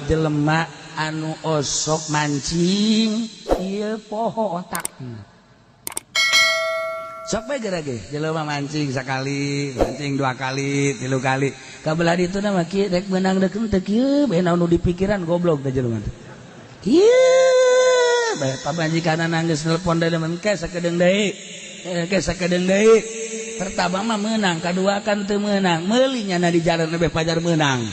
Jelema anu osok mancing ieu poho otakna. Sok bae geura ge jelema mancing sakali, mancing dua kali, tilu kali. Kabelah ditu na mah kieu rek meunang deuk teu kieu bae naon nu dipikiran goblok teh jelema teh. Kieu bae pamajikanna geus nelpon deui mun ke sakedeung deui. Ke sakedeung deui. Pertama mah meunang, kadua kan teu meunang. Meuli nyana di jalan lebih pajar meunang.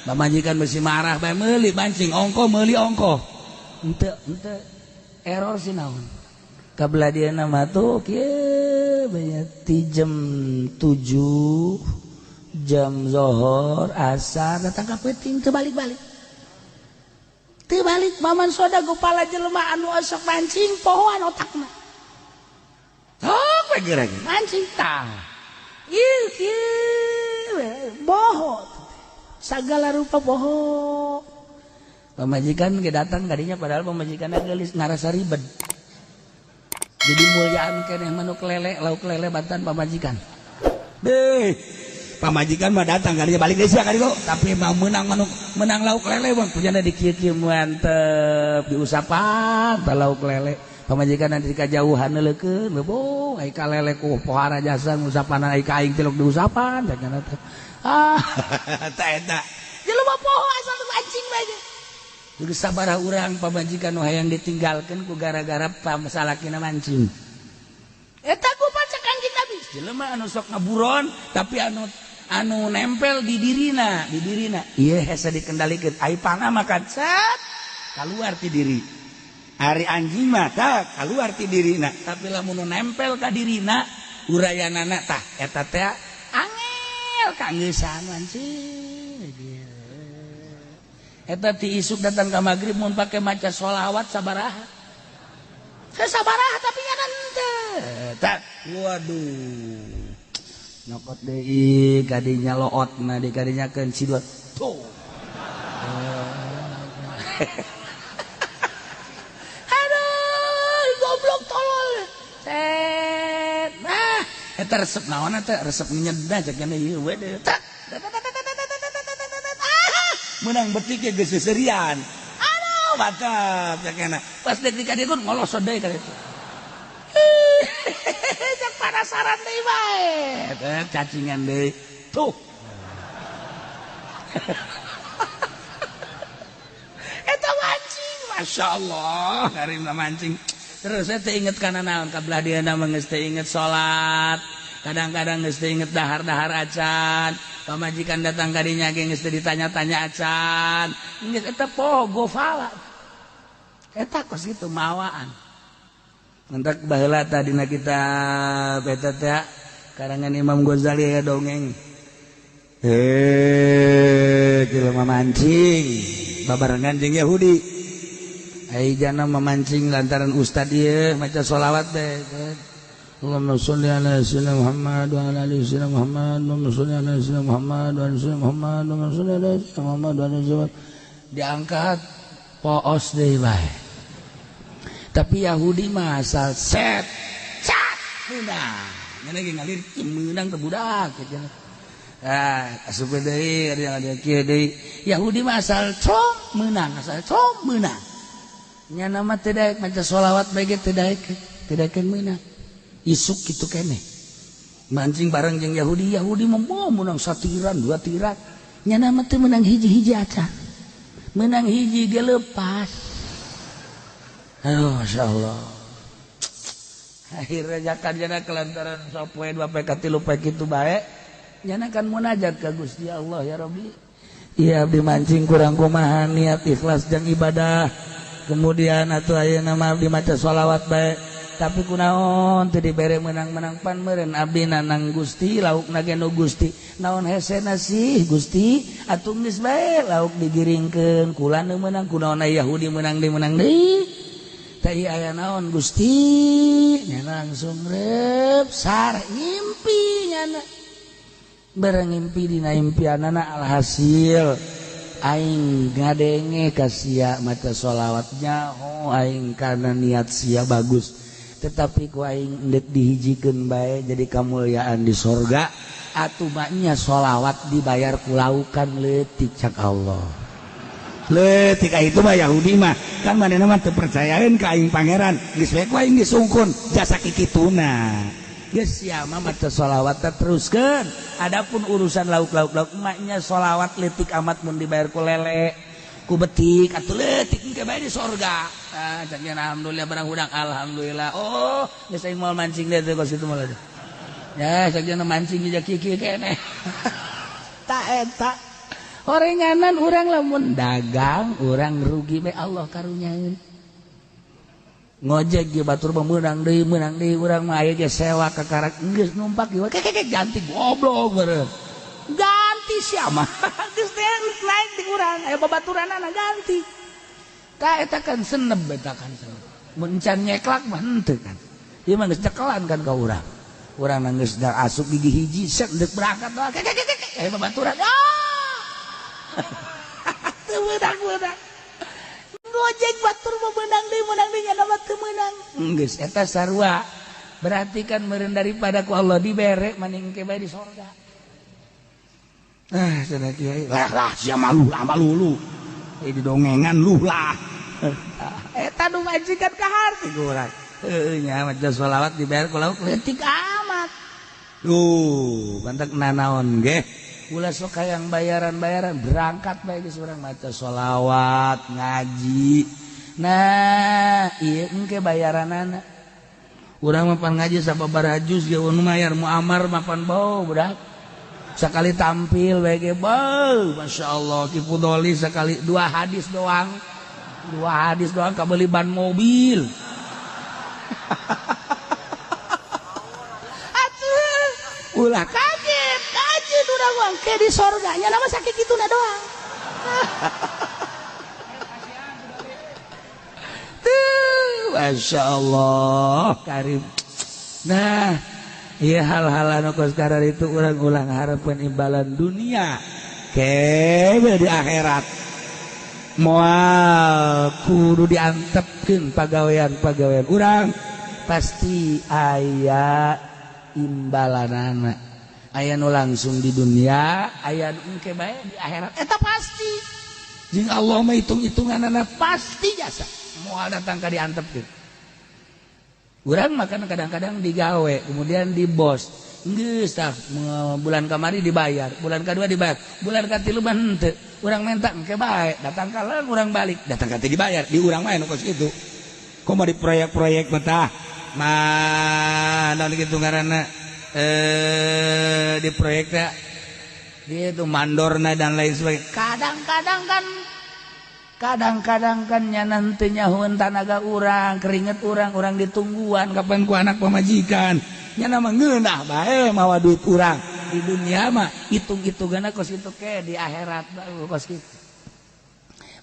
Pamajikan besi marah bae meuli mancing ongko meuli ongko. Henteu henteu error sih naon. Kabelah dia nama tuh kieu banyak ti jam 7 jam zohor asar datang ka peuting teu balik-balik. Teu balik Maman Soda gupala jelema anu osok mancing pohoan otakna. Sok we geura mancing tah. Ieu kieu boho. Sagala rupa boho. Pamajikan ge datang kadinya padahal pamajikanna geulis ngarasa ribet. Jadi mulyaan keneh manuk lele, lauk lele bantan pamajikan. Deh, pamajikan mah datang kadinya balik deui sia kaditu, tapi mah meunang manuk menang lauk lele bang, punyana di kieu-kieu mantep diusapan tah lauk lele. Pamajikan nanti kajauhan neuleukeun, leuboh ai ka lele ku pohara jasa ngusapan ai ka aing tilok diusapan cakana teh. Ah, tah eta. Jelema poho asal mancing bae. Geus sabaraha urang pamajikan nu hayang ditinggalkeun ku gara-gara salakina mancing. Eta ku pacak Kanjeng Nabi. Jelema anu sok ngaburon tapi anu anu nempel di dirina, di dirina. Ieu hese dikendalikeun. Ai panah makan set kaluar ti diri. Ari anjing mah tah kaluar ti dirina, tapi lamun nu nempel ka dirina urayanana tah eta teh angel kanggeusan mancing. Eta ti isuk datang ka magrib mun pake maca sholawat sabaraha. Sabaraha tapi nya henteu. Tak waduh. Nyokot deui kadinya lootna di kadinya keun sidot. Tuh. Aduh, goblok tolol. Set. Nah, eta resep naon teh? Resep nyedna cek nya ieu we deui. Tak. Menang betik ya geus seserian. Aduh, mantap cek pas dek di kadieu ngolosot deui ka ditu. Cek penasaran deui bae. Teh cacingan deui. Tuh. Eta mancing, Masya Allah, karimna mancing. Terus saya teu inget kana naon kabelah dia mah geus teu inget salat. Kadang-kadang geus teu inget dahar-dahar acan. Pamajikan datang kadinya ge geus teu ditanya-tanya acan. Geus eta poho gofala. Eta kos kitu mawaan. Mentak baheula tadina kitab eta teh karangan Imam Ghazali ya dongeng. Jelema mancing babarengan jeung Yahudi. Ai jana memancing lantaran ustad ieu maca sholawat teh. Allahumma sholli ala sayyidina Muhammad wa ala ali sayyidina Muhammad, Allahumma sholli ala sayyidina Muhammad wa ala sayyidina Muhammad, Allahumma sholli ala sayyidina Muhammad wa ala sayyidina. Diangkat poos deui bae. Tapi Yahudi mah asal set cat meunang. Nya ge ngalir meunang teh budak kitu. Ah, asup deui ada kieu deui. Yahudi mah asal com meunang, asal com meunang. Nya nama teu daek maca sholawat bae ge teu daek, teu daekeun meunang. Isuk kitu keneh. Mancing bareng jeung Yahudi, Yahudi mah meunang satiran, dua tiran. Nya nama teu meunang hiji-hiji acan. Meunang hiji ge leupas. Aduh, Masya Allah. Akhirnya jakan jana kelantaran sapoe dua poe katilu poe kitu bae. Jana kan munajat ka Gusti Allah, ya Rabbi. Iya abdi mancing kurang kumaha niat ikhlas jeung ibadah. Kemudian atuh ayeuna mah abdi maca sholawat bae. Tapi kunaon teu dibere menang-menang pan meureun abdi nanang Gusti laukna ge nu Gusti. Naon hesena sih Gusti atuh geus bae lauk digiringkeun kula nu meunang kunaon Yahudi meunang deui menang deui. Teh aya naon Gusti nya langsung rep sar ngimpi nyana. Bareng ngimpi dina impianana alhasil aing ngadenge ka sia maca sholawat nyaho aing kana niat sia bagus. Tetapi ku aing endek dihijikeun bae jadi kamulyaan di sorga atuh mah nya sholawat dibayar ku laukan leutik cak Allah. Leutik itu mah Yahudi mah kan manehna mah teu percayaeun ka aing pangeran geus we ku aing disungkun jasa kikituna. Geus sia mah maca sholawat teruskeun. Adapun urusan lauk-lauk lauk emaknya sholawat leutik amat mun dibayar ku lele ku betik atuh leutik engke bae di sorga. Ah cak alhamdulillah barang hudang alhamdulillah. Oh geus aing moal mancing deui teh kos kitu mah. Ya cak mancing jeung kieu keneh. Ta eta orenganan urang lamun dagang urang rugi bae Allah karunyaeun. Ngojek ge batur mah meunang deui urang mah aya ge sewa ka karak geus numpak ge kekek ganti goblok beureum. Ganti sia mah geus teh naik di urang aya babaturanana ganti. Ka eta kan seneb eta kan seneb. Mun can nyeklak mah henteu kan. Ieu mah geus cekelan kan ka urang. Urang mah geus asup gigi hiji set deuk berangkat doang kekek aya babaturan. Teu meunang-meunang. Ngojek batur mah meunang deui nya mah teu meunang. Geus eta sarua. Berarti kan meureun daripada ku Allah dibere maning ke bae di sorga. Ah cenah kiai, lah lah sia malu lah malu lu. Eh didongengan lu lah. Eta nu majikan ka harti ku urang. Heueuh nya maca sholawat dibayar ku lauk leutik amat. Duh, bantek nanaon ge. Ulah sok hayang bayaran-bayaran berangkat bae geus urang maca sholawat ngaji. Nah ieu engke bayaranana urang mah pan ngaji sababaraha juz ge nu mayar muamar mapan bau budak sakali tampil bae ge bau masyaallah Ki Fudoli sakali dua hadis doang kabeli ban mobil. Atuh ulah kaget kaget urang mah ke di sorganya nama sakit kituna doang. Tuh Masya Allah karim. Nah iya hal-hal anu kos karar itu urang-ulang harapan imbalan dunia ke di akhirat moal kudu diantepkeun pagawean-pagawean urang pasti aya imbalanana. Aya nu langsung di dunia, aya nu engke bae di akhirat. Eta pasti. Jeung Allah mah hitung-hitunganana pasti jasa. Moal datang ka diantepkeun. Urang makan kadang-kadang digawe, kemudian di bos. Geus tah bulan kamari dibayar, bulan kadua dibayar, bulan katilu mah henteu. Urang menta engke bae, datang ka urang balik, datang ka teu dibayar. Di urang mah anu kos kitu. Komo di proyek-proyek mah tah. Mah naon kitu ngaranna? Di proyeknya dia itu mandorna dan lain sebagainya. Kadang-kadang kan nya nanti nyahueun tanaga urang, keringet urang, urang ditungguan kapan ku anak pamajikan. Nya mah ngeunah bae mawa duit urang. Di dunia mah hitung-hitunganna kos kitu ke di akhirat bae kos kitu.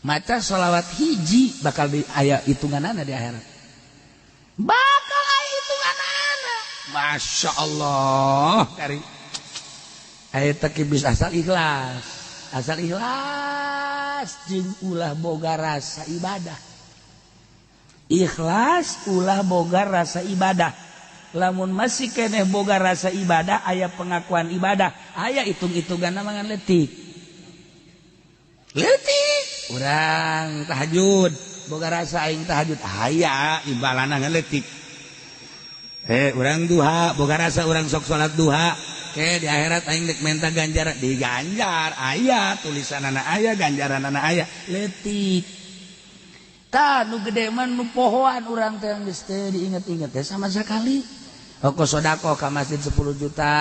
Maca sholawat hiji bakal di aya hitunganana di akhirat. Bakal aya hitunganana. Masya Allah kari eta kibis asal ikhlas jeung ulah boga rasa ibadah. Ikhlas ulah boga rasa ibadah. Lamun masih keneh boga rasa ibadah aya pengakuan ibadah aya hitung-hitunganna mangan leutik leutik urang tahajud boga rasa aing tahajud aya imbalana ngan leutik. Urang duha boga rasa urang sok salat duha ke di akhirat aing dek menta ganjaran diganjar aya tulisanana aya ganjaranana aya leutik. Tah nu gede mah nu pohoan urang teh geus teu diinget-inget teh sama sekali. Oko sedekah ka masjid 10 juta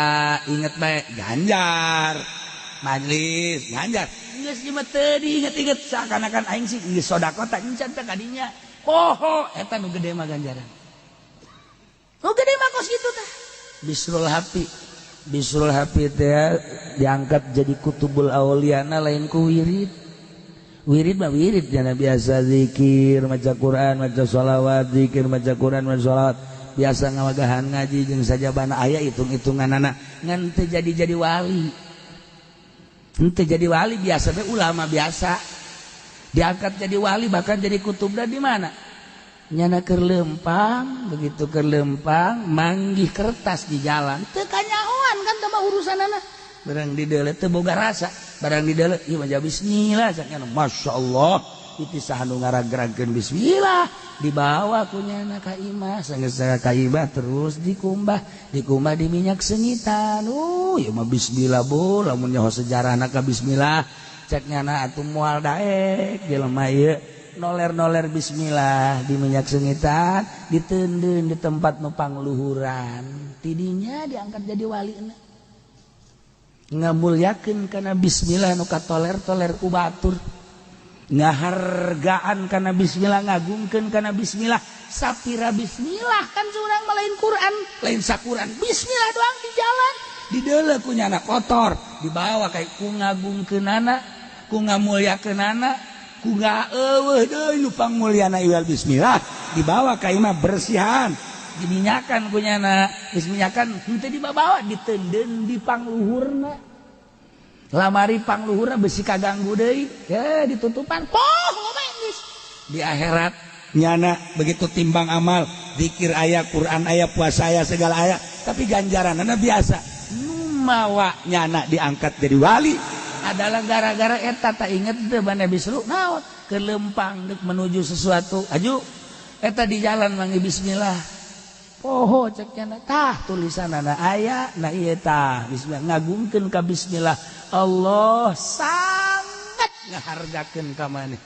inget bae ganjar majelis ganjar geus ieu mah teu diinget-inget seakan-akan aing sih geus sedekah tah encan teh kadinya poho eta nu gede mah ganjaran. Nu gede mah kos kitu tah. Bisrul Hafi teh diangkat jadi kutubul auliana lain ku wirid. Wirid mah wirid jana biasa zikir, maca Quran, maca sholawat, zikir, maca Quran, maca sholawat. Biasa ngawagahan ngaji jeung sajabana aya hitung-hitunganana ngan teu jadi-jadi wali. Henteu jadi wali biasa teh ulama biasa. Diangkat jadi wali bahkan jadi kutubna di mana? Nyana keur lempang, begitu keur lempang manggih kertas di jalan teu kanyahoan kan teh mah urusanana. Barang di deuleu teu boga rasa. Barang di dalam ieu mah bismillah cak. Masya Allah, itu saha nu ngaragragkeun bismillah? Dibawa ku nyana ka imah. Sanggeus ka imah, terus dikumbah, dikumbah di minyak seungitan. Ieu mah bismillah, Bu. Lamun nyaho sejarahna ka bismillah, cek nyana atuh moal daek jelema ieu noler-noler bismillah di minyak seungitan, diteundeun di tempat nu pangluhuran. Tidinya diangkat jadi wali, ngamulyakeun kana bismillah nu katoler-toler ku batur, ngahargaan kana bismillah, ngagungkeun kana bismillah. Sapira bismillah kan urang mah lain Quran, lain sakuran bismillah doang di jalan di ku nyana kotor, dibawa kayak ku ngagungkeunana, ku ngamulyakeunana, ku eueuh deui nu pangmulyana iwal bismillah. Dibawa ka imah, bersihan, diminyakan ku nyana. Geus minyakan henteu dibawa, diteundeun di pangluhurna lamari. Pangluhurna besi kaganggu deui ya, ditutupan poh geus. Di akhirat nyana begitu timbang amal, zikir aya, Quran aya, puasa aya, segala aya, tapi ganjaran biasa. Mawa nyana diangkat jadi wali adalah gara-gara eta. Tak inget teu bane bisru naon kelempang dek menuju sesuatu aju eta di jalan mangi bismillah, poho cek nyana. Tah, tulisanana aya. Nah, ieu tah bismillah, ngagungkeun ka bismillah. Allah sangat ngahargakeun ka maneh,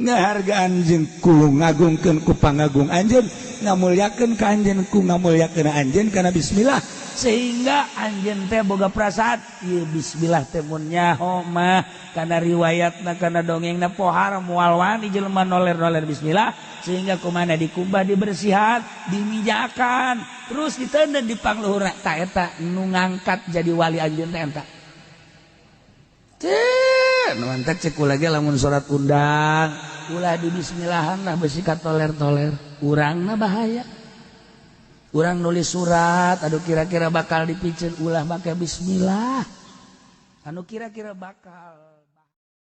ngahargaan jeung ku ngagungkeun ku pangagung anjeun, ngamulyakeun ka anjeun ku ngamulyakeun anjeun kana bismillah. Sehingga anjeun teh boga perasaan ieu bismillah teh mun nyaho mah kana riwayatna, kana dongengna, pohara moal wani jelema noler-noler bismillah. Sehingga kumana dikumbah, dibersihan, dimijakan, terus diteundeun di pangluhurna. Ta eta nu ngangkat jadi wali anjeun teh eta. Teh nu mantak cek kula ge, lamun surat undang ulah di bismillahan lah, besi katoler-toler. Urangna bahaya, urang nulis surat, aduh, kira-kira bakal dipiceun, ulah make bismillah anu kira-kira bakal.